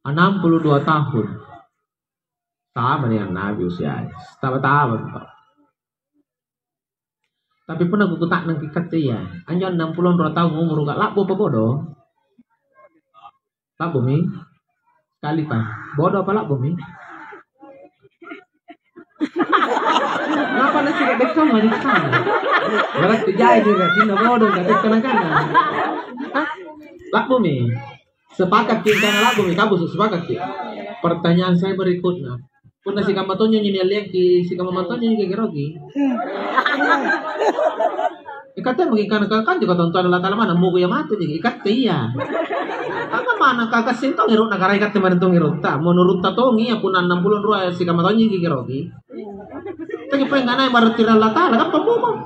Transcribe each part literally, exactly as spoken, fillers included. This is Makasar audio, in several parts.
Enam puluh dua tahun. Sama dengan Nabi usianya. Taba-taba, Pak. Tapi punna kukuta'nangki katte iya, anjo annang pulo anrua taung umuruka, la'bu apa bodo? La'bumi? Sekali pa. Bodo apa la'bumi? Kenapa nasi bekkang manikang? Berarti jai dia, tinna bodo, nggak bekkang nakana. Hah? La'bumi? Sepakat ki kana la'bumi, kamu sepakat ki. Pertanyaan saya berikutnya. Punna sikamma tonjo njo nialleangki, sikamma tonjo njo gegeroki. Ikatte maki kana kanjo katontoanna Allah Ta'ala mana muko iya mate jaki, ikatte iya. Apa mana kakassing tong erokna karaeng ikatte maneng tong erokta. Menurutta tong iya punna annang pulo anrua sikamma tonjo gegeroki. Tapi penganai berarti Allah Ta'ala kan pembohong.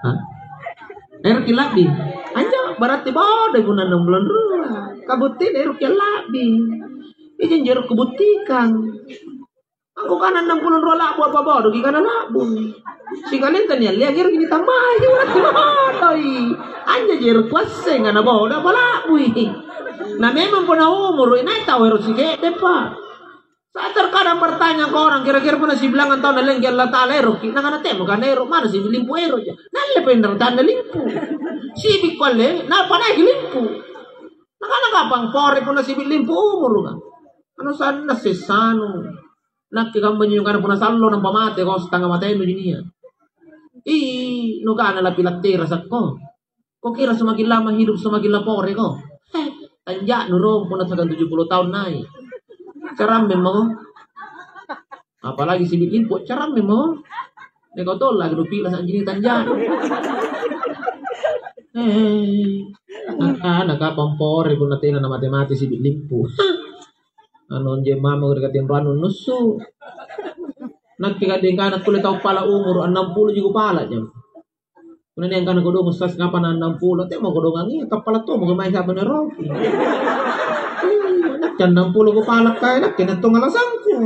Hah? Eroki la'bi. Anjo berarti bodoi punna annang pulo anrua. Kabuttinna eroki la'bi. Ijanjo ero kubuttikang. Angkukana annang pulo anrua la'bu apa bodoki kana la'bu. Sikalenta nialleang eroki nitambai. Bodoi. Anjo ji ero kuasseng ana bodo apa la'bui. Na memang punna umuru inai tau ero sike'de pa. Saya terkadang bertanya ke orang, kira-kira punna sibilangang taung nalleangki Allah Ta'ala eroki? Nakana temo kana ero, mana sibi limpu ero ja. Nalle penrang tanna limpu. Sibi kualle, napa naiki limpu. Nakana kapang pore punna sibi limpu umuruka. Anu sanna sessanu. Nakke kamma njo kana punna sallo nampa mate ko setengah matenu jinia. Ih, nukana lapi lattera sakko. Kok kira semakin lama hidup semakin lapore ko? Eh, tanja'nu rong punna sagang tujuh puluh tahun nai. Caramme mako. Apalagi sibi limpu caramme mako. Neko tong lagi rupila sanjini tanja'nu. Eh, nakana kapang pore punna tena na mate-mate sibi limpu. Anu anjeng mama ri katinroannu nussu. Nakke kadeng kana kulle tau pala umuru annang pulo ji kupala jam. Punna nia' angkana kodong ustaz ngapa na annang pulo, temo kodongang iya, kappala tommo mae saba naeroki. Iya, nakke annang pulo kupala kae, nakke na tong alasangku.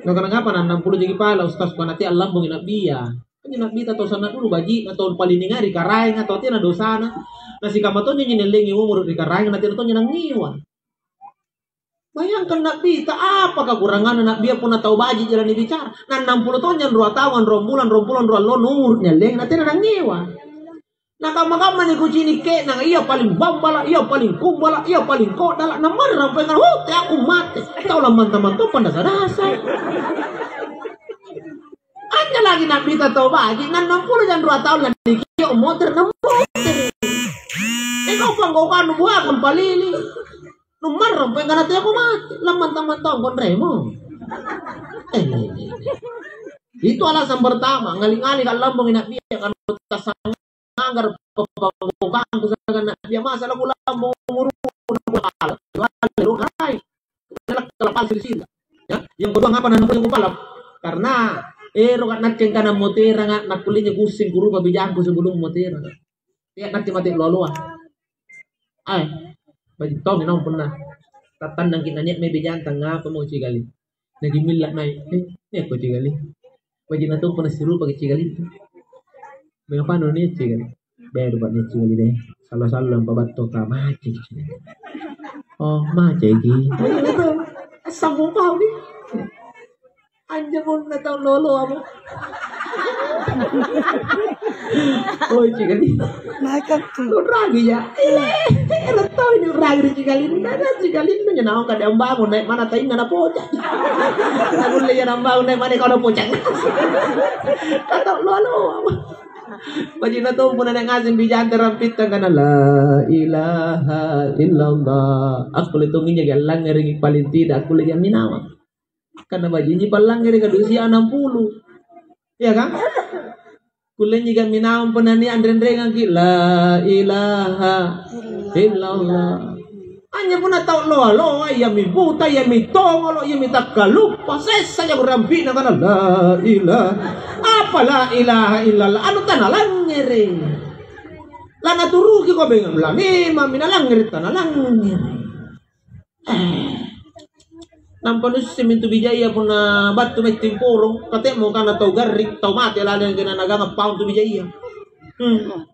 Nakana ngapa na annang pulo jaki pala ustaz, kua natea allambungi nabbia. Anjo nabbita tau sanna dulu baji'na, tau paling ningari karaenga, tau tena dosana. Na sikamma tonji niallengi umuru ri karaenga, na tena tonji nangngewa. Bayangkan Na'bita, apa kakuranganna Na'bia punna tau baji'ja lanibicara? Na annang pulo taung, anrua taung, anrong bulang, rong pulo anrua allonna umuru niallengi, na tena nangngewa. Na kamma-kamma nikucini' ke'nanga, ia paling bambala', ia paling kumbala', ia paling kodala', na marrang pengang, huh, teako mate. Tau lammantang-mantang pandasa-dasa. Anja lagi Na'bita tau baji', na annang pulo anrua taung lanikio' motere', na motere'. Engkau panggaukang nubuakang palili. Nummarrang pengkana teako mate, lammantang-mantang konremo. Eh, eh, eh, eh. Itu alasan pertama, ngali-ngali kallambungi Na'bia, karena tassanggara pappangokangku siagang Na'bia, masa lakulambung umuru. Ya, yang kedua, ngapa nanang pulo kupala? Karena eroka nakke kana moteranga, nakkullenya kussing kurupa bijangku sebelum moteranga. Tea' nakke mate loa-loa. Ai, baji' tommi naung punna tattannangki' na nia' mae bijanta, ngapamo cigali. Nakimilla' nai', eh, nia'ko cigali. Baji' natompo nasirupaki' cigalintu. Mengapa nu nia' cigali? Beru pa' nia' cigali deh. Salla-salla ampabattoka, maceki. Oh, maceki. Sambung pau ni. Anjo punna tau loloamo. Oh, cigali. Naikkan tu. Urangija. Ile, ero' tau ni urang ri cigalinna, na cigalinna njo naung kade ambangung, nai' mana tainga napoca'. Nakulle iya nambangung, nai' mana kau napoca'. Ka tau loloamo. Baji' natompo na ngaseng bijanta rampitta kana, "La ilaha illallah." Akkulle tongi jaki allangngereki, paling tidak akkulle jaki amminawang. Karena baji'ji pallangngereka dusia annang pulo. Iya kan? Kullenji kamminawang punna nia' anrengrengangki', "La ilaha illallah." Anjo punna tau loa-loa, iami buta, iami tongolo', iami takkaluppa, sessa jako rampi'na kana, "La ilaha." Apa la ilaha illallah? Anu tanalangngere'. Lanaturukiko bengam lamemammi, nalangngere' tanalangngere'. Eh. Nampa nuissemi intu bijaya punna battu mae timporong, kate'mo kana tau garring, tau mate lalang kena nagangang paung tu bijaya. Hmm.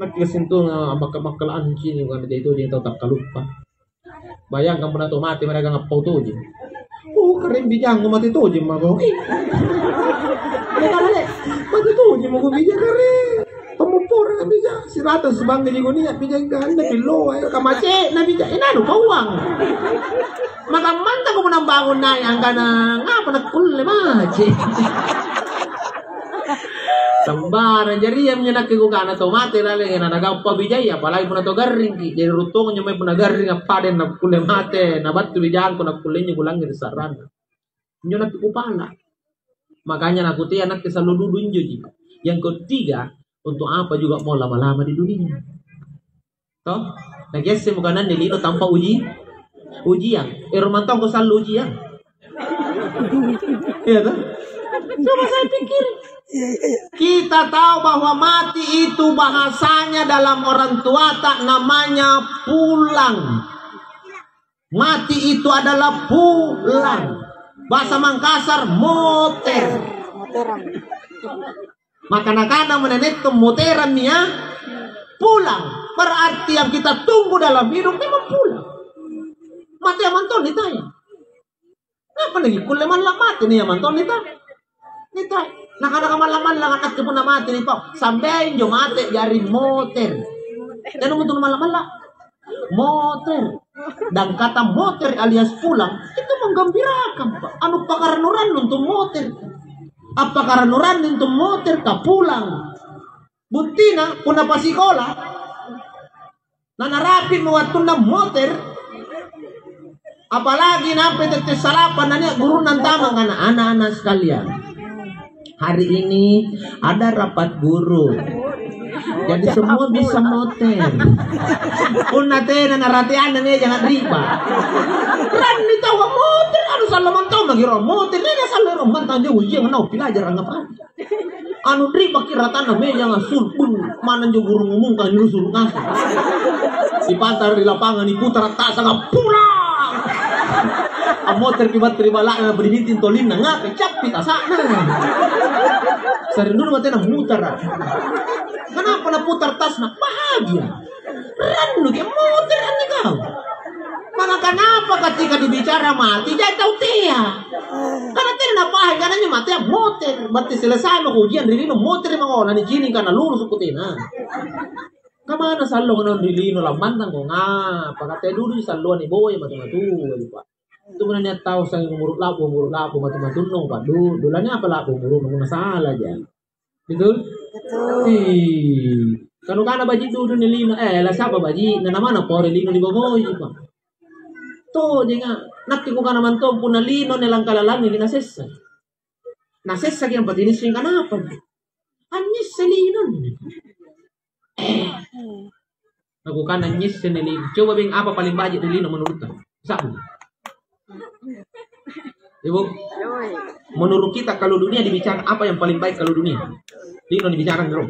Nakke gassing tonga ammaka-makkala' anjing, bukan jai tojeng tau takkaluppa. Bayangkan punna tau mate maraeng appau tojeng. Oh, karaeng bijangku mate tojeng mako. Ih. Ada kale, mate tojeng mako bijang karaeng. Pammopporang bijang, siratang sibangga jiko nia' bijang ganna pilloa, kamace'na bijang, inanu pauang. Makammantako punna bangun nai' angkana ngapa nakkulle mace'. Sambarang. Jari iaminjo nakke kukana tau mate laleng na nagappa bijai, apalagi punna tau garringki. Jari ruttonganjo mae punna garring appada nakkulle mate, nabattu bijangku nakkulle injo kulangngere' sa'ranna. Injo nakke kupala. Makanya nakutea nakke sallo dudu injoji. Yang ketiga, untuk apa juga mau lama-lama di dunia? Toh? Nakiassemo kananne lino tanpa uji, ujian. Ero mantongko sallo ujian. Iya toh? Coba saya pikir. Kita tahu bahwa mati itu bahasanya dalam orang tuata namanya pulang. Mati itu adalah pulang. Bahasa Mangkasar, moter. Moterang. Maka nakana manenetto moterammi ya, pulang. Berarti yang kita tunggu dalam hidup memang pulang. Mate amantong nitaya. Apa lagi kulle malla' mate nih amantong nita? Nita. Nakana malla'-malla' anakku punna mate nih, Pak. Sampai injo mate jari moter. Tena mutu malla'-malla'. Moter. Dan kata moter alias pulang itu menggembirakan, Pak. Anu pakarannurannu untuk moter. Appakarannurannu untuk moter ka pulang. Buttina punna pasikola, na narapi'mo wattunna moter, apalagi nampai tette salapang nania' gurunna antama kana, "Anak-anak sekalian, hari ini ada rapat guru. Jadi semua bisa moter." Punna tena narateanna mejang a'ripa. Ranni taua moter, anu sallo mantong maki ro moter, tena sallo ro mantang jo ujian nau pilajarang apa. Anu ribaki ratanna mejang asul, bung, manang jo guru ngomong kan nyusur ngaseng. Sipantara ri lapangan, niputara tasanga, pulang. Ammoterki battu ri bala'na, beribiting tolinna, ngape cappi tasa'na. Sering dulu matena mutara. Kenapa naputar tasna? Bahagia. Rannuki moter anne kau. Maka kenapa ketika dibicara mati, jai tau tea? Karena tena napahang kananya mate moter. Berarti selesai mako ujian ri lino moter mako, na nicini' kana lulusu' ko tena. Kamana sallo naung ri lino lammantang ko ngapa? Kate dudui salloa niboya matu-matua, Pak. Itu punna nia' tau sanging umuru' la'bu, umuru' la'bu matu-matunnu, Pak. Du-, dulani apa la'bu umuru'nu, punna sala ja. Betul? Betul. Ih, kanu kana baji' dudu ni lino, eh, la sapa baji', na namana pore lino ni bongoi, Pak. Tojenga, nakke kukana mantong punna lino nelangkalalangi nasessa. Nasessaki ampati nisseng kanapa? Anynyisse lino. Nakukana nyisse ni lino. Coba beng apa paling baji' ri lino menurutta? Sa'bu. Ibu, menurut kita kalau dunia dibicara apa yang paling baik kalau dunia? Lino dibicara ro.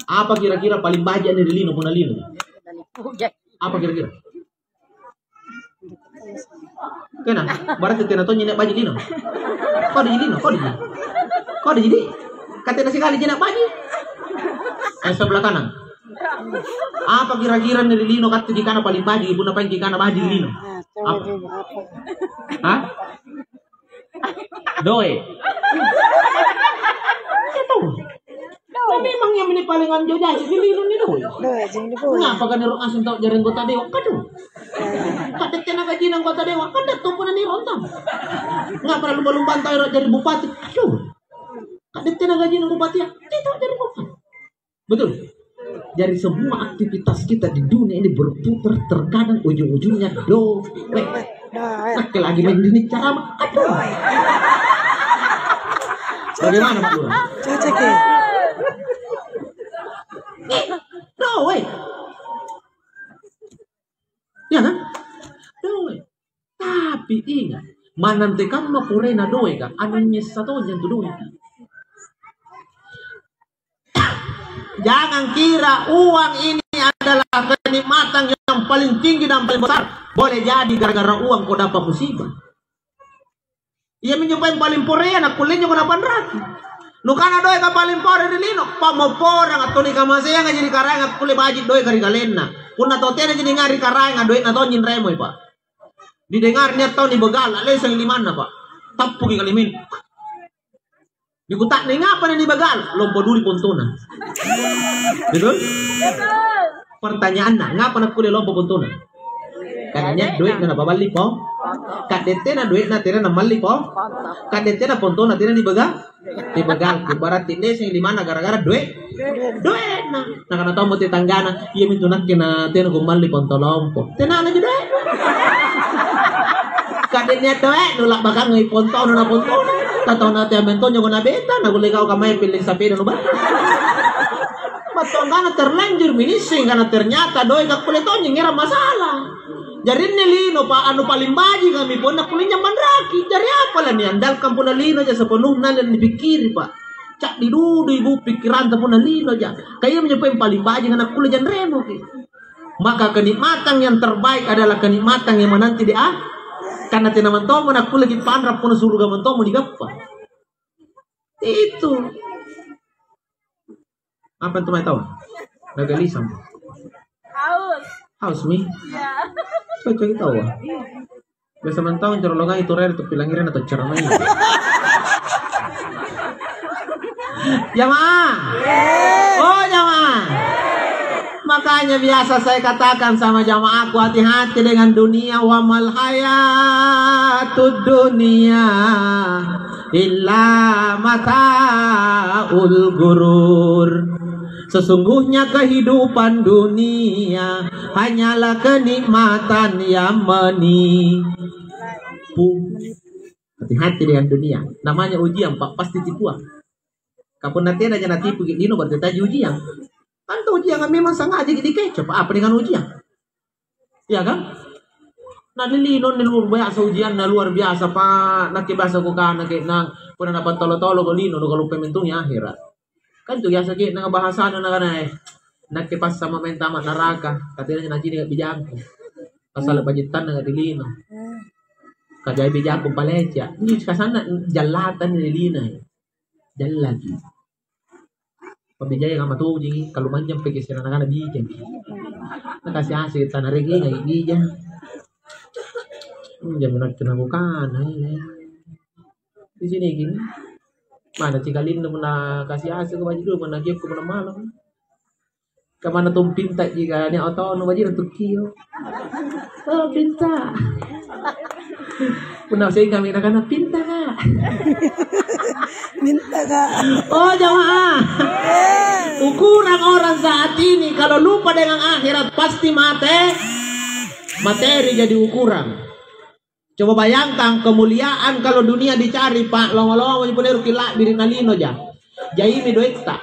Apa kira-kira paling baji' ri lino punna lino? Apa kira-kira? Kena, berarti tena tonji nia' baji' lino. Kodi lino, kodi. Kodi jadi. Katena sikali jena baji'. Eh, sebelah kanan. Apa kira-kira ri lino katte kikana paling baji', punna paeng kikana baji' lino? Nah, coba, apa? Coba, apa? Hah? Doe. Iya tau. Tapi memang yang ini paling anjo jadi, di lino ni doe. Doe, jadi doe. Ngapa kan ero' ngaseng tau jari anggota dewan? Kadu. Kadette na gajina anggota dewan, kan dattu punna ni rontang. Ngapa lumba-lumbang tau ero' jari bupati? Aduh. Kadette na gajina bupati ya, tau jari bupati. Betul? Jadi semua aktivitas kita di dunia ini berputar, terkadang ujung-ujungnya doe. Nakke lagi main di ceramah, aduh. Bagaimana, Pak Lurah? Cocok ya? Eh, doe. Ya kan? Doe. Tapi ingat, manantekamma purena doeka, anu nyessa tonji antu doeka. Jangan kira uang ini adalah kenikmatan yang paling tinggi dan paling besar. Boleh jadi gara-gara uang kau dapat musibah. Iaminjo paling, paling porea nakkulle injo napanraki. Nukana doeka paling pore ri lino, pammopporang atau nikamaseanga jadi karaeng akkulle baji' doeka ri kalenna. Punna tau tena jadi ngari karaenga doekna tonji nremoi, Pak. Didengar nia' tau nibegal, a'lesang limanna, Pak. Tappuki kalimin. Dikuta'nang, "Ngapa na nibegal?" "Lompo duri pontona." Betul? Pertanyaanna, ngapa nakkulle lompo pontona? Karena nia' duitna napaballi po. Ka'de' tena duitna tena namalli po. Ka'de' tena pontona tena nibegal. Nibegal. Berarti leseng limanna gara-gara duit. Duitna. Nakana tommo tetanggana, "Iamintu nakke na tena kumalli ponto lompo." Tenanaji duitna. Ka'de' nia' doe', nula'bakangi pontona na pontona. Tatau na teameng tonjo na beta, nakulle kau kamaya pilling sapeda nu battu. Battuanna terlanjur minissing karena ternyata doe' kakkulle tonji ngerang masalah. Jari inni lino pa anu paling bajikami punna kulle nyammanraki. Jari apa la niandalkan punna linoja sepenuhna la nipikkiri, Pak. Ca'di dudu ibu pikkiranta punna linoja. Ka iaminjo poeng paling bajika nakkulle janremoki. Maka kenikmatan yang terbaik adalah kenikmatan yang menanti di ah-, karena tena mantommo nakkulleki panra punna suruga mantommo digappa. Itu. Apa itu mai tau? Nagalisang. Haus. Haus mi? Ya. Cocok tau. Biasa mantau carolongai tu rere tu pilangirina tu ceramai. Jamaah. Oh, jamaah. Makanya biasa saya katakan sama jamaahku, hati-hati dengan dunia, wa mal hayatud dunia illa mataul gurur. Sesungguhnya kehidupan dunia hanyalah kenikmatan yang menipu. Hati-hati dengan dunia. Namanya ujian, Pak, pasti tipuang. Ka punna tenaja natipuki lino, berarti taji ujian. Kan tu ujian memang sengaja dikecap. Apa dengan ujian? Iya kan? Na lino ni luar biasa ujianna, luar biasa, Pak. Nakke biasa kukana ke'nang, punna napattolo-toloko lino, nukaluppai mentungi ahera'. Kan tu biasa ke'nanga bahasana nakana, eh, nakke passama' antama' naraka, ka tena nacini' bijangku. Passala' bajittanna ri lino. Ka jai bijangku palece'a. Ini kasanna jallatang ri lino. Jallaki. Pabijayanga matojeng, kalumannyang peke sirana kana bijaki. Nakasi-asi tana rege ngai bija. Injo minakki nakukana, eh. Di sini gini. Mana cikalinnu punna kasi-asi ko baji dulu, punna kiokko punna malam. Kamana tong pinta jika ni otono baji tu kio. Oh, pinta. Punna sehingga mina kana pinta, Kak. Minta, Kak. Oh, jamaah. Ukuran orang saat ini kalau lupa dengan akhirat pasti mate. Materi jadi ukuran. Coba bayangkan kemuliaan kalau dunia dicari, Pak, longo-longo punna ero' kila'biri' na linoja. Jaimi doetta.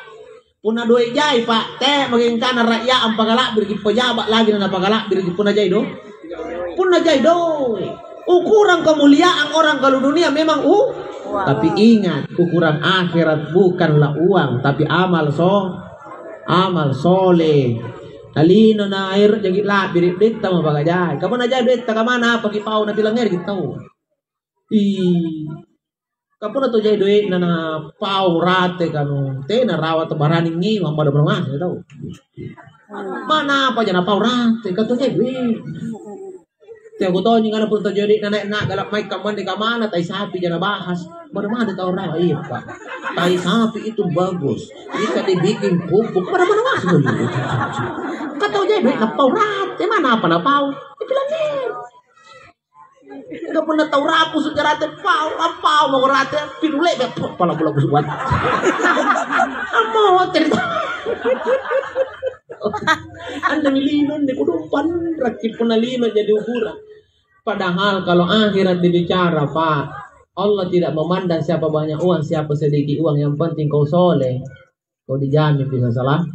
Punna doe' jai, Pak, te maki angkana ra'ya'ang pakala'biriki, pejaba' lagi na napakala'biriki punna jai do. Punna jai doe'. Ukuran kemuliaan orang kalau dunia memang u-, tapi ingat, ukuran akhirat bukanlah uang, tapi amal so-, amal soleh. Nalino na ero' jaki' la'biri' doetta mapakajai. Kamana jai doetta, kamana apa kipau napilangngereki tau. Ih. Kapunna tau jai doe'na na pau rate kanu, tena rawa tau barani ngewa, pada ngaseng tau. Mana apa ja napau rate, ka tau jai doe'. Teko tonji ngana pun tau jai doe'na nae' na'gala' mai kammanne kamana, tai sapi ja nabahas. Pada mana tau rawa, iya, Pak. Tai sapi itu bagus. Bisa dibikin pupuk. Pada mana masuk. Ka tau jai doe' napau rate, mana apa napau? Itu lagi. Ka punna tau rapusu' ja rate, pau, pau mako rate, pitu le'ba', pau, pala bola busuk banget. Ammotere'. Anne mi lino, anne kodong panrakki punna lino jadi ukuran. Padahal kalau akhirat dibicara, Pak, Allah tidak memandang siapa banyak uang, siapa sedikit uang, yang penting kau soleh. Kau dijamin bisa salah.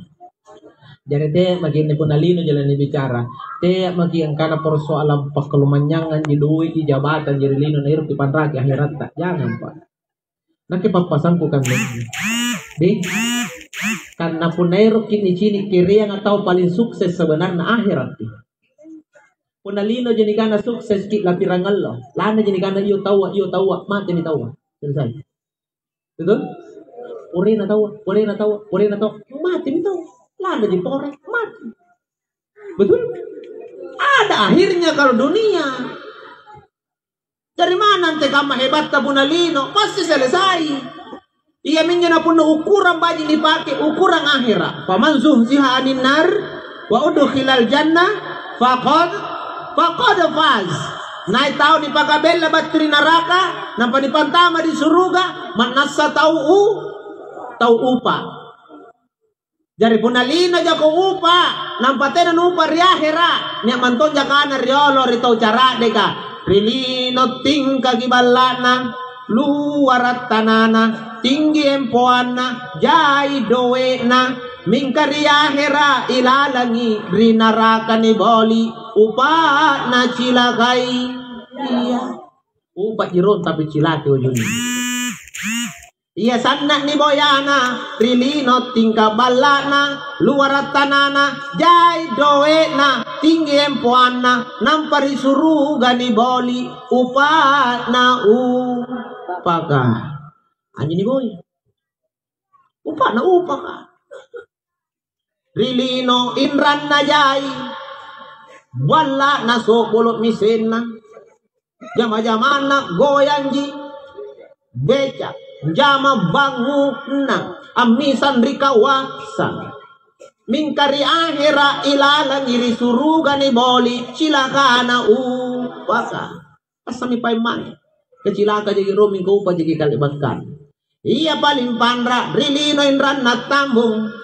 Jari tea' maki' anne punna lino jala nibicara. Tea' maki' angkana persoalan pakkalumanynyanganji, doe'ji, jabatanji ri lino, na ero'ki panraki aheratta. Jangan, Pak. Nakke pappasangku kan, deh. Karena punna ero'ki nicini' kereanga tau paling sukses sebenarna ahera'ki. Punna linoji nikana sukseski' lapirang allo. Lanaji nikana iyo taua, iyo taua, matemi taua. Selesai. Betul? Purena taua, purena taua, purena taua. Matemi taua. Lanaji pore, mati. Betul? Ada akhirnya kalau dunia. Dari mana antekamma hebatta punna lino? Pasti selesai. Iaminjo na punna ukurang baji' nipake, ukurang ahera'. Faman zuhziha anin nar wa udkhilal jannah faqad, faqad faz. Nai' tau nipakabella battu ri naraka, nampa nipantama ri suruga, mannassa tau u-, tau upa. Jari punna lino jako upa, nampa tena nupa ri ahera', nia' mantonja kana riolo ri tau cara'deka, ri lino tingkaki balla'na, luara' tanana, tinggi empoanna, jai doe'na, mingka ri ahera' ilalangi ri naraka niboli', upa'na cilakai. Iya. Upa' jiro tapi cilaki ujunna. Ia sanna' niboyana, ri lino tingka balla'na, luara' tanana, jai doe'na, tinggi empoanna, nampa ri suruga niboli', upa'na upaka. Anjo niboi. Upa'na upaka. Ri lino inranna jai, balla'na so'bolo' misenna, jama-jamanna goyangji, beca, jama bangunna, ammisang ri kawasang. Mingka ri ahera' ilalangi ri suruga niboli' cilakana upaka. Passami paimmange. Kacilaka jaki' ro mingka upa jaki' kale'bakkanna. Ia paling panra' ri lino inranna tambung.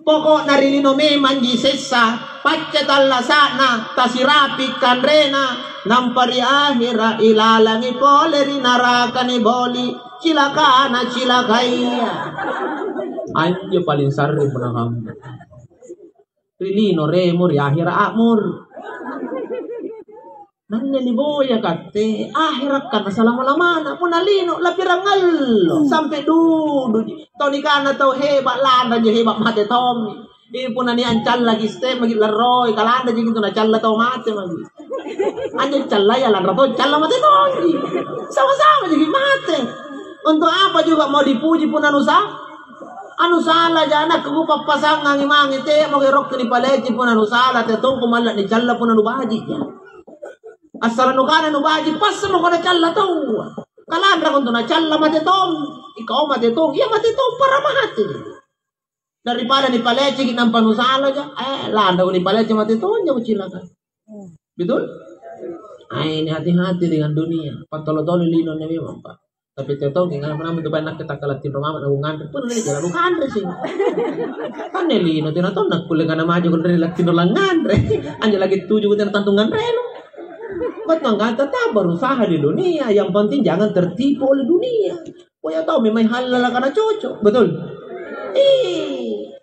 Poko'na ri lino memangji sessa, pacce tallasa'na, tasirapi kanrena, nampa ri ahera' ilalangi pole ri naraka niboli', cilakana cilakaya. Anjo paling sarring punna kamma. Ri lino remo, ri ahera' a'mur. Nanne niboya katte, ahera' kana salama-lamana, punna lino lapirang allo, sampe duduji. Tau nikana tau heba', lanranjo heba' mate tommi. Ih, punna niancallaki stemma ki larroi, kalanra jaki' tu nacalla tau mate maki. Anjo callaya lanra tau calla mate tonji. Sama-sama jaki' mate. Untuk apa juga mau dipuji punna nusa-, anu sala ja anakku, kupappasangangi mange, teamo gerokku nipaleci punna nusala, te tongku malla nicalla punna nubaji'ja. Assala nukana nubaji', passamo kona calla taua. Kalanra kontu nacalla mate tong. Ikau mate tong, iya mate tong, para mate. Daripada nipaleceki nampa nusalaja, eh, lanrako nipalece mate tonja kucilaka. Betul? Ah, ini hati-hati dengan dunia. Pattolo-tolo lino na memang, Pak. Tapi tetongi ngana manammi tu bainakka takkala tinro mama na nganre. Pun ni jala bukanre sih. Kan ni lino tina tonna kulle ngana maju kulle latino langanre. Anjo lagi tuju kutina tantu nganreno. Battu angkata ta berusaha di dunia, yang penting jangan tertipu oleh dunia. Boya tau memang halal kana cocok, betul? Eh,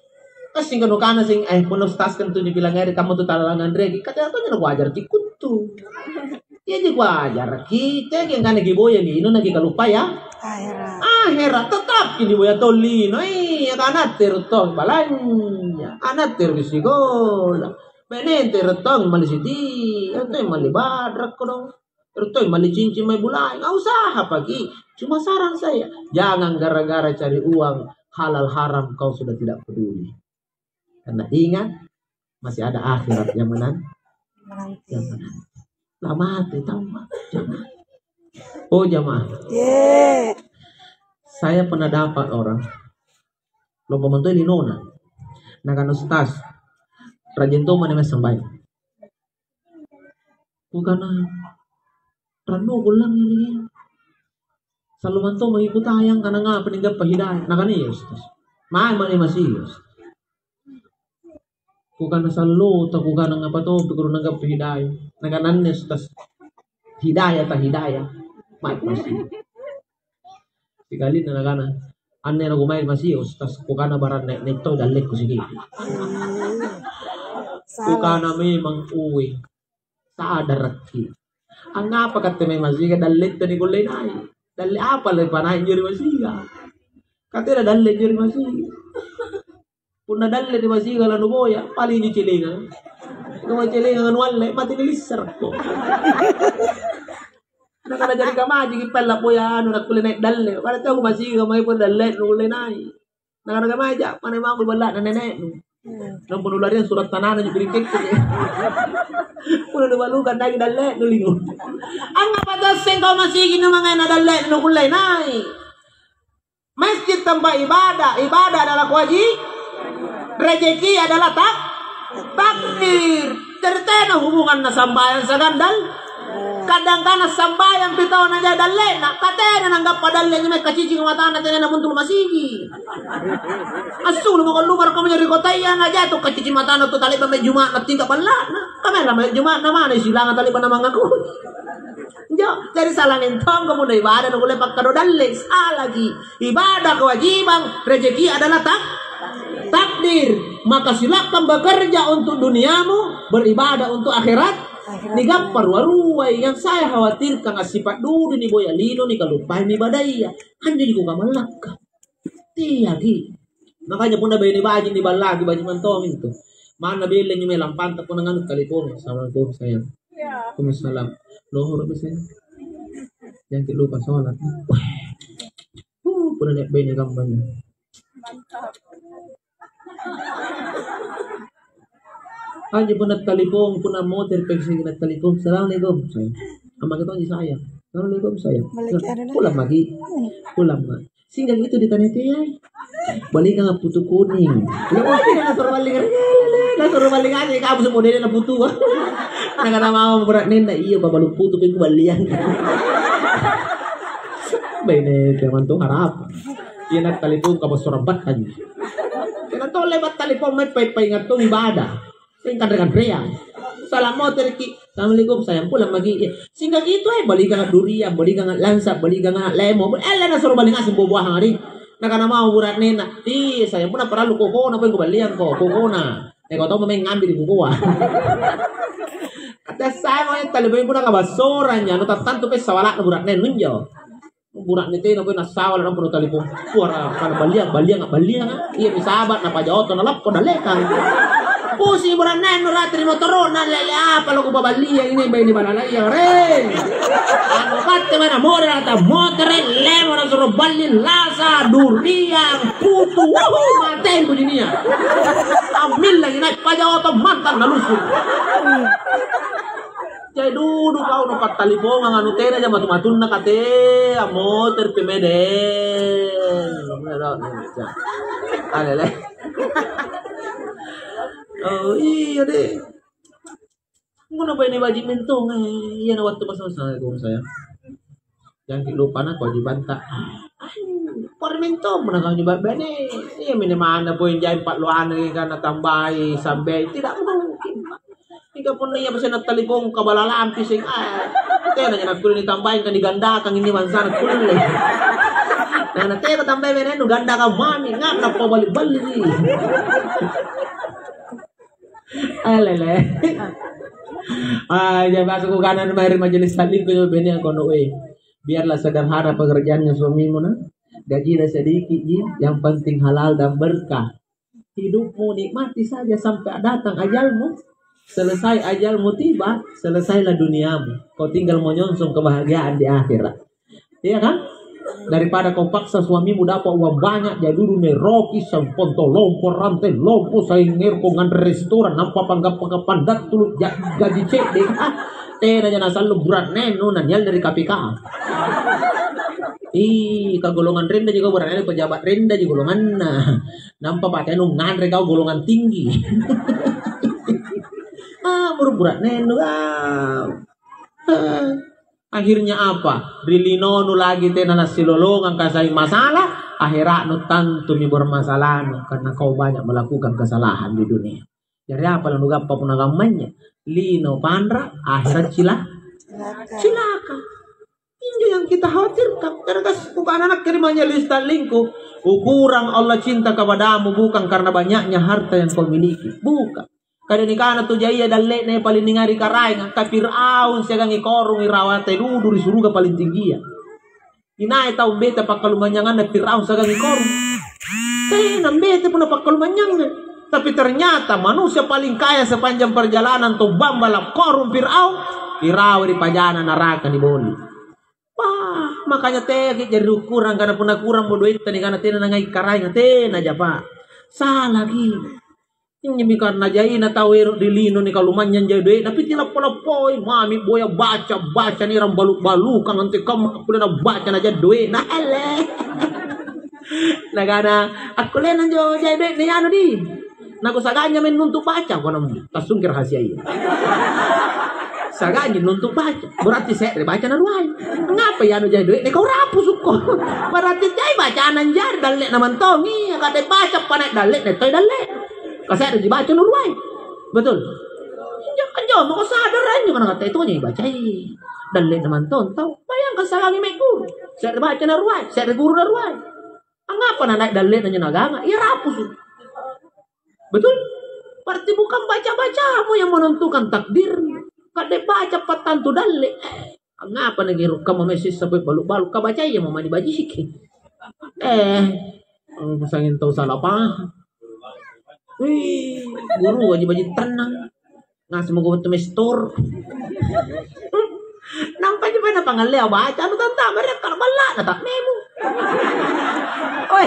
kasing kanu kana sing, eh, punna ustaz kan tu dibilang ere kamu tu talalang nganreki, kata apa nyana kuajarki kuttu. Iya ji kuajarki, tegi angkana ki boya lino naki kaluppa ya. Ahera. Ahera, tetap ki di boya tau lino, iya kana teru tong balanja, ana teru sikola. Bene teru tong mali siti, atau mali badrak kodong. Terus toi malli cincin mae bulaeng, ah, usaha paki. Cuma saran saya, jangan gara-gara cari uang halal haram kau sudah tidak peduli. Karena ingat, masih ada akhirat yang menan-, yang menanti. Lah mate tau, Mak. Jamaah. Oh, jamaah. Ye. Saya pernah dapat orang, lompo mentoi linona. Nakana, "Ustaz, rajin to mane mae sambayang." Kukana, "Rannuku langngeri. Sallo mantong maki kutayang kana ngapa ninggappa hidayah." Nakana, "Iya, Ustaz. Mae mani masih, Ustaz." Kukana, "Sallo ta kukana ngapa tompi kudu nanggappa hidayah." Nakana, "Anne, Ustaz. Hidayah ta hidayah. Mae masih." Sikalina nakana, "Anne nakumae masi, Ustaz, kukana barang naik-naik toi dallekku sikit." Kukana memang, "Uwe, sadarakki. Angngapa katte mae masiga dalletta nikulle nai'? Dalle apa le panaik jori masiga? Katena dalle jori masiga." Punna dalle ri masiga lanuboya, paling injo celengang. Injo mae celengang anu alle, mate nilissarakko. Nakana jari kamajiki pella boya anu nakkulle nai' dalle. Pada tau masiga mae punna dalle nukulle nai'. Nakana kamaja, mana mampu balla'na nene'nu. Nampa nulariang surat tanana ji pirikikku. Pura nubalukang daging dalle nulingu. Angngapa tasseng kau masigi nu mangaina dalle nukullei nai'? Masjid tempat ibadah, ibadah adalah kewaji-, rezeki adalah tak-, takdir. Jadi tena hubunganna sambayang sagandal. Kadang kana sambayang pi tau naja dallena, katena nanggappa dalle nyemek kacicing matana tena namuntulu masigi. Assulu mako lumar kamu jadi kotaya na jatuh kacicing matana tu talipa mai Jumat na tingka ballana. Kamera mai Jumat na mana silangan talipa na mangaku. Jo, jadi salah mentong kamu na ibadah na kulle pakkado dalle, salaki. Ibadah kewajiban, rezeki adalah tak-, takdir. Maka silakan bekerja untuk duniamu, beribadah untuk akhirat. Nigappa rua-ruai. Yang saya khawatirkan, assipa' dudu niboya lino, nikaluppaimi ibadaya. Anjo nikukamallakka. Tiaki. Makanya punna baine baji' niballaki, baji' mantong itu. Manna belleng nyo mae lampanta punna nganu telepon. Assalamualaikum sayang. Waalaikumsalam. Lohoro mi sayang. Jangan lupa sholat. Uh, punna nia' baine gammana. Anjo punna talipong, punna motor peng sing na talipong, "Assalamualaikum." Sayang. Amma kita aja sayang. "Assalamualaikum sayang." Balik ya, Dada. "Pulang maki." Hmm. "Pulang ma." Singgang itu di tanah teai. Balikanga putu kuning. Lo nasoro balik. Nasoro balik aja kamu semua dia na putu. Nakana mama berat nenda, "Iya babalu putu peng kubaliang." Baine teman tuh harap. Iya na talipong ka bossorang battang. Kena tolle battalipong mai pai-pai ngattung ibadah. Sing kanre-kanreang. Salam motorki. "Assalamualaikum sayang, pulang maki." Iya. Singgang itu eh balikanga durian, balikanga lansa, balikanga lemo. Eh lena suruh balik ngaseng buah-buahan hari. Nakana mau buratnena. Ih sayang punna parallu kokona poi kubaliang ko kokona. Eh kau tau memang ngambil di kokoa. Ada saya mau yang talipong punna kabassorang ya. Anu tattantu pe sawalakna buratnena nunjo. Bura'ne tena pole nassawala nampa nutalipong. Suara kana baliang, baliang, baliang. Iya mi saba' napajaoto nalappo dalekang. Pusing bura'ne nu rate ri motoro'na lele apa lo kupaballiang ini baine balalaya re. Anu katte mana model ata motere lemo nasuro balli lasa duriang putu. Wuhu, mateng kujinia. Ammillangi naik pajaoto mantang nalusu. Jai dudu kau nupattalipongang anu tenaja matu-matunna kate ammotere pi medeng. Alele. Oh iya deh. Ngono baine baji' mentong eh. Iya na wattu masa-masa saya. Jangki lupa na kewajibanta. Pore mentong mana kau nyoba bene. Iya mene mana poeng jai pa'loanangi kana tambai sambai. Tidak mungkin. Mingka punna iya pasi nattalipong kabala lampi seng, ah, tena ja nakkulle nitambai, ka nigandakang inni bansana kulle. Nah, na tena tambai bene nu gandakang mami, ngapa napabali-baliji. Alele. Ah, ya masuk ke kanan mari majelis taklim ke bene kono we. Biarlah sederhana pekerjaannya suamimu nah. Gajinya sedikit ji, yang penting halal dan berkah. Hidupmu nikmati saja sampai datang ajalmu. Selesai ajalmu tiba, selesailah duniamu. Kau tinggal menyongsong kebahagiaan di akhirat. Iya kan? Daripada kau paksa suamimu dapat uang banyak, jadi dulu neroki, samponto lompo, rantai lompo, saing ngerko nganre restoran, nampa panggappaka pandattulu, ja-, gaji cedde, ah, tena jana sallu burat nenu, nanial dari K P K. Ih, kagolongan rendah juga burat nenu, pejabat rendah juga golonganna. Nampa pakaiannu nganre kau golongan tinggi. Ah, muru burat nenu kau. Ah. Akhirnya apa? Ri linonu lagi tena nasilolongang kasai masalah, ahera'nu tantumi bermasalahnu karena kau banyak melakukan kesalahan di dunia. Jari apa lanugappa punna kammanya? Lino panra, akhera cila-, cilaka. Injo yang kita khawatirkan. Karena kas-, bukan anak kiri majelis ta'limku. Ukuran Allah cinta kepadamu bukan karena banyaknya harta yang kau miliki. Bukan. Kada nikana tu jaia dalle'na paling ningari karaenga, ka Fir'aun siagang i korong i rawate dudu ri suruga paling tinggia. Inai tau mbeta pakkalumanynyanganna Fir'aun siagang i korong? Tena mbeta punna pakkalumanynyangang. Tapi ternyata manusia paling kaya sepanjang perjalanan tu bambala korong Fir'aun, irawa ri pajana naraka niboli. Wah, makanya teaki jari ukurang karena punna kurang mo doetta nikana tena nangai karaenga, tena japa. Salaki. Injomi karena jaina tau ero' ri lino nikalumanynyang jai doe'na, piti lappo-lappoi mami boya baca-baca nirang balu'-balukang antekamma akkulle nabaca naja doe'na, ele. Nakana, "Akkullena anjo jai doe'na anu di? Nakusaganya maeng nuntu' baca," kona, "Tassungke rahasiaya." Sagaji nuntu' baca, berarti se're baca naruai. Ngapai anu jai doe'na kau rapusukko? Berarti jai bacana anjari dalle'na mantongi, kade baca panai dalle'na toi dalle'. Kase're dibaca nuruai. Betul? Injo, injo mako sadar anjo kana kata itu nya bacai. Dalle'na mantong tau. Bayangkan salangi me guru. Se're baca naruai, se're guru naruai. Angngapa nanai dalle'na njo naganga? Iya rapusu. Betul? Berarti bukan baca-bacamu yang menentukan takdir. Kade baca pattantu dalle'. Angngapa nagero' kamma mae sessa pole balu'-balu'? Kabacai iya mani bajiki. Eh, sanging tau sala pahang. Wih, guru baji-baji tennang. Ngaseng mako battu mestor. Nampa ji pole napangallea baca, anu tantama ri akkala balla'na ta'memu. Oi,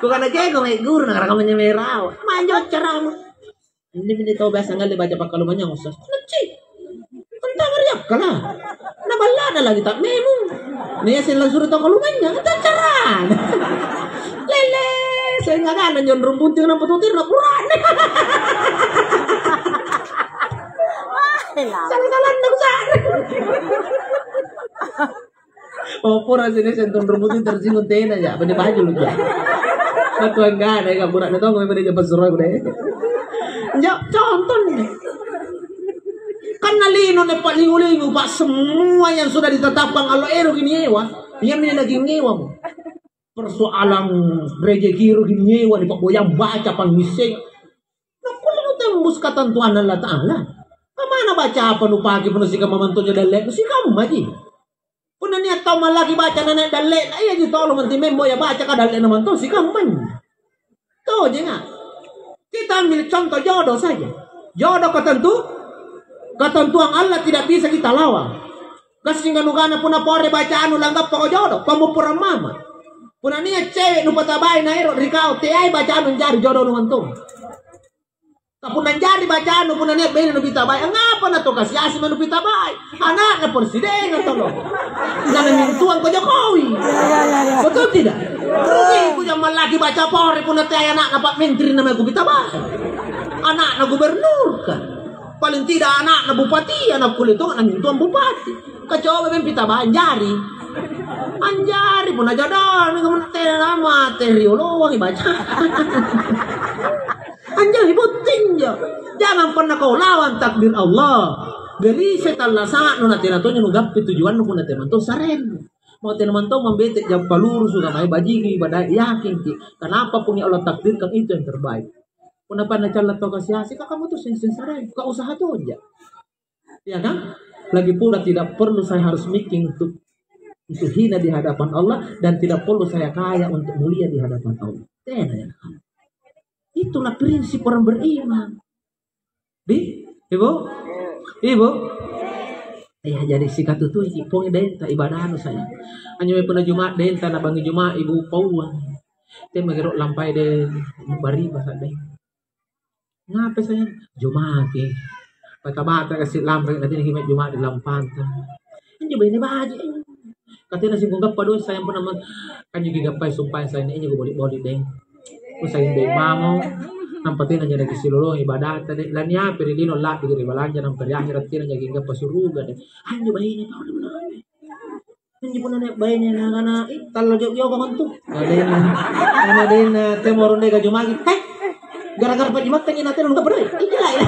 kukana keko mae guru, nakana kamma njo mae rawa. Manjo accarama. Inni-inni tau biasa ngalle baca pakkalumanynyang, Ustaz. Nacci. Tantama ri akkala. Na balla'na lagi ta'memu. Nia seng langsung tau kalumanynyang, taccarana. Lele, seng agana jonrong bunting nampa tutirna purane. Sala-salanna kusare. Oh, pura sini sentong rumutin tersinggung tena ya, bani baju lu ya. Matuang gak ada ya, burak na tong, memang dia pasuro deh. Ya, contohnya. Kan nalino ne palingu-lingu, Pak, semua yang sudah ditetapkan Allah ero gini ewa, yang ini lagi ngewa mo. Persoalan rejeki ero gini ewa, di Pak Boyang baca pangngisseng. Nakkulle nutembus katantuanna Allata'ala. Kamana baca apa nupake punna sikamma mantoja dalle'nu? Sikammaji. Punna nia' tau mallaki baca nanae dalle'na, iaji tolo mantimembo ia baca ka dalle'na mantong sikammanji. Tojenga. Kita ambil contoh jodoh saja. Jodoh ketentu, ketentuan Allah tidak bisa kita lawan. Gassing ganugana punna pore bacanu langgappako jodoh, pammopporang mama. Punna nia' cewe' nupatabai naero' ri kau, teai bacanu anjari jodonu mantong. Ka punna anjari bacanu, punna nia' baine nupitabai, angngapa na tau kasi-asi manupitabai? Ana'na presidenga tolo. Nana mintuang ko Jokowi. Betul tidak? Rugi ku jammallaki baca pore punna teai ana'na Pak Menteri namanya kupitabai. Ana'na gubernur kan. Paling tidak ana'na bupati, anak kulit itu namintuang bupati. Kacoba mempi taba anjari. Anjari punna jadona kamu tena mate rioloangi baca. Anjari botting jo. Jangan pernah kau lawan takdir Allah. Beri setallasa'nu na tena tonyo nugappi tujuannu punna tena mantong sarennu. Mau tena mantong mambete jampa lurusu ka mae bajiki ibadah yakinki. Kenapa pun Allah takdirkan itu yang terbaik. Punna panna calla tau kasi-asi ka kamu tuh seng-seng sarennu. Ka usaha tonja. Ya kan? Lagi pula tidak perlu saya harus mikir untuk untuk hina di hadapan Allah dan tidak perlu saya kaya untuk mulia di hadapan Allah. Tena ya. Itulah prinsip orang beriman. Di? Ibu? Ibu? Ya, jadi sikatutuiki pongi denta ibadahnu saya. Anjo punna Jumat denta na bangi Jumat ibu pauang. Te magero lampai de bariba sadde. Ngapai sayang? Jumaki. Bata-bata kasi lampai, nanti niki mae Juma' ri lampanta. Injo baine baji', eh. Katena singkong gappa dosa yang pernah meng-, kanjo kigappai sumpae sayang, injo kuboli-boli deh. Kusayang deh mamo, nampa tena jadi kisilolong ibadata deh. Lani apa ri lino la'bi ri balanja nampa ri akhirat tena jadi gappa suruga deh. Anjo baine pau. Injo punna nia' baine nakana, "Ih, talla jokka antu." Adenna, adenna, "Temo ronde gaju magi." "Heh, gara-gara pajjimatta ngi natena nungka padoi?" "Ih, gila ya."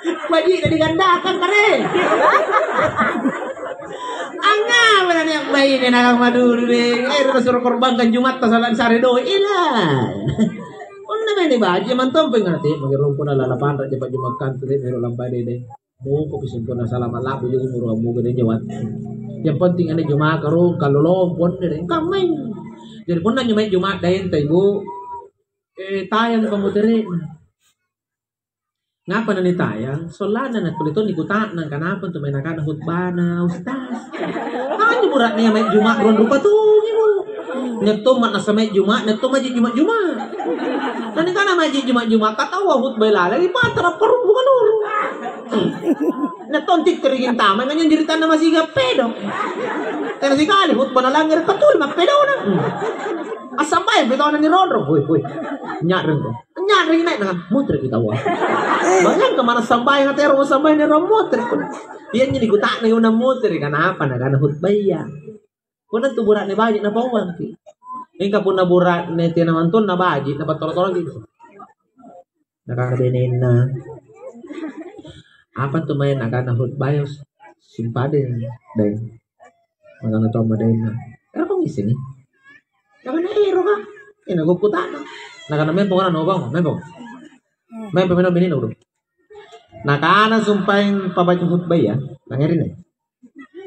Baji' na digandakang kare. Angngapa na nia' baine nakang maduru deh. Eh, ero suro korbankan Jumatta sala sare doi. Ila. Punna meni baji' mantompe ngati, magi rompona lalapanra jepa Jumakkang tu deh, ero lampai dede. Muko pi sempurna salama' la'bu ji umuru ammuga deng jawat. Yang penting ane jumaka rong kallolong ponne deng kammai. Jadi punna nyumai Juma' daeng ta ibu, eh, tayang pamotere'na. Ngapa nani tayang? Sollana nakkulle toni kuta'nang kanapa antu mae nakana khutbana ustaz. Anjo bura'ne mae Juma' ruang rupa tongi bu. Nia' tomma nasamai Juma', nia' tomma ji Juma'-Juma'. Nani kana Juma-juma kataua khutbai laleng, ipatara parubbu kaluru. Na tonti kering tama, nganyang jiritanna masih pedo. Tena sikali khutbah nalangngere katuli mappedona. Assambai petona ni ronro, woi, woi. Nyareng ko. Nyareng naik dengan mutre kita wah. Bayangkan mana sambai ngatero sambai ni ronro mutre. Iya nyini kutakna una mutre, kenapa nakana khutbaya? Punna tu bura'ne baji' napauangki'. Mingka punna bura'ne tena mantonna baji' napattoro-torongki'. Nakana benenna, "Apa tu mae nakana khutbaya simpade, Daeng?" Nakana to ammadenna, "Ero' ko ngissengi?" Nakana, "Ero' ka." Ina gukutana. Nakana, "Mempo kana nobang, mempo." Mempo meno benenna udu. Nakana sumpaeng pabaca khutbaya, nangerinne.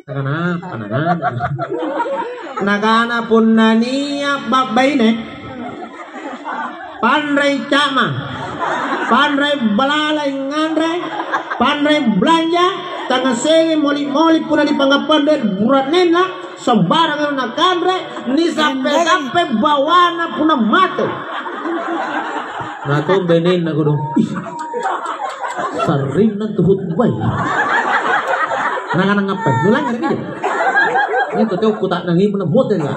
Nakana apa nakana? Nakana punna nia' ba'baine, panrai ca'ma, panrai balalai nganre, panrai balanja, tangngasengi moli-moli punna nipanggappang doe' bura'nenna, sambarang nakanre, nisappe-sappe bawana punna mate. Natombenenna kodong. Ih. Sarrinna tu khutbai. Nangana ngappai? Nulangngere' ija. Ini tu teo kutaknangi punna bote ya.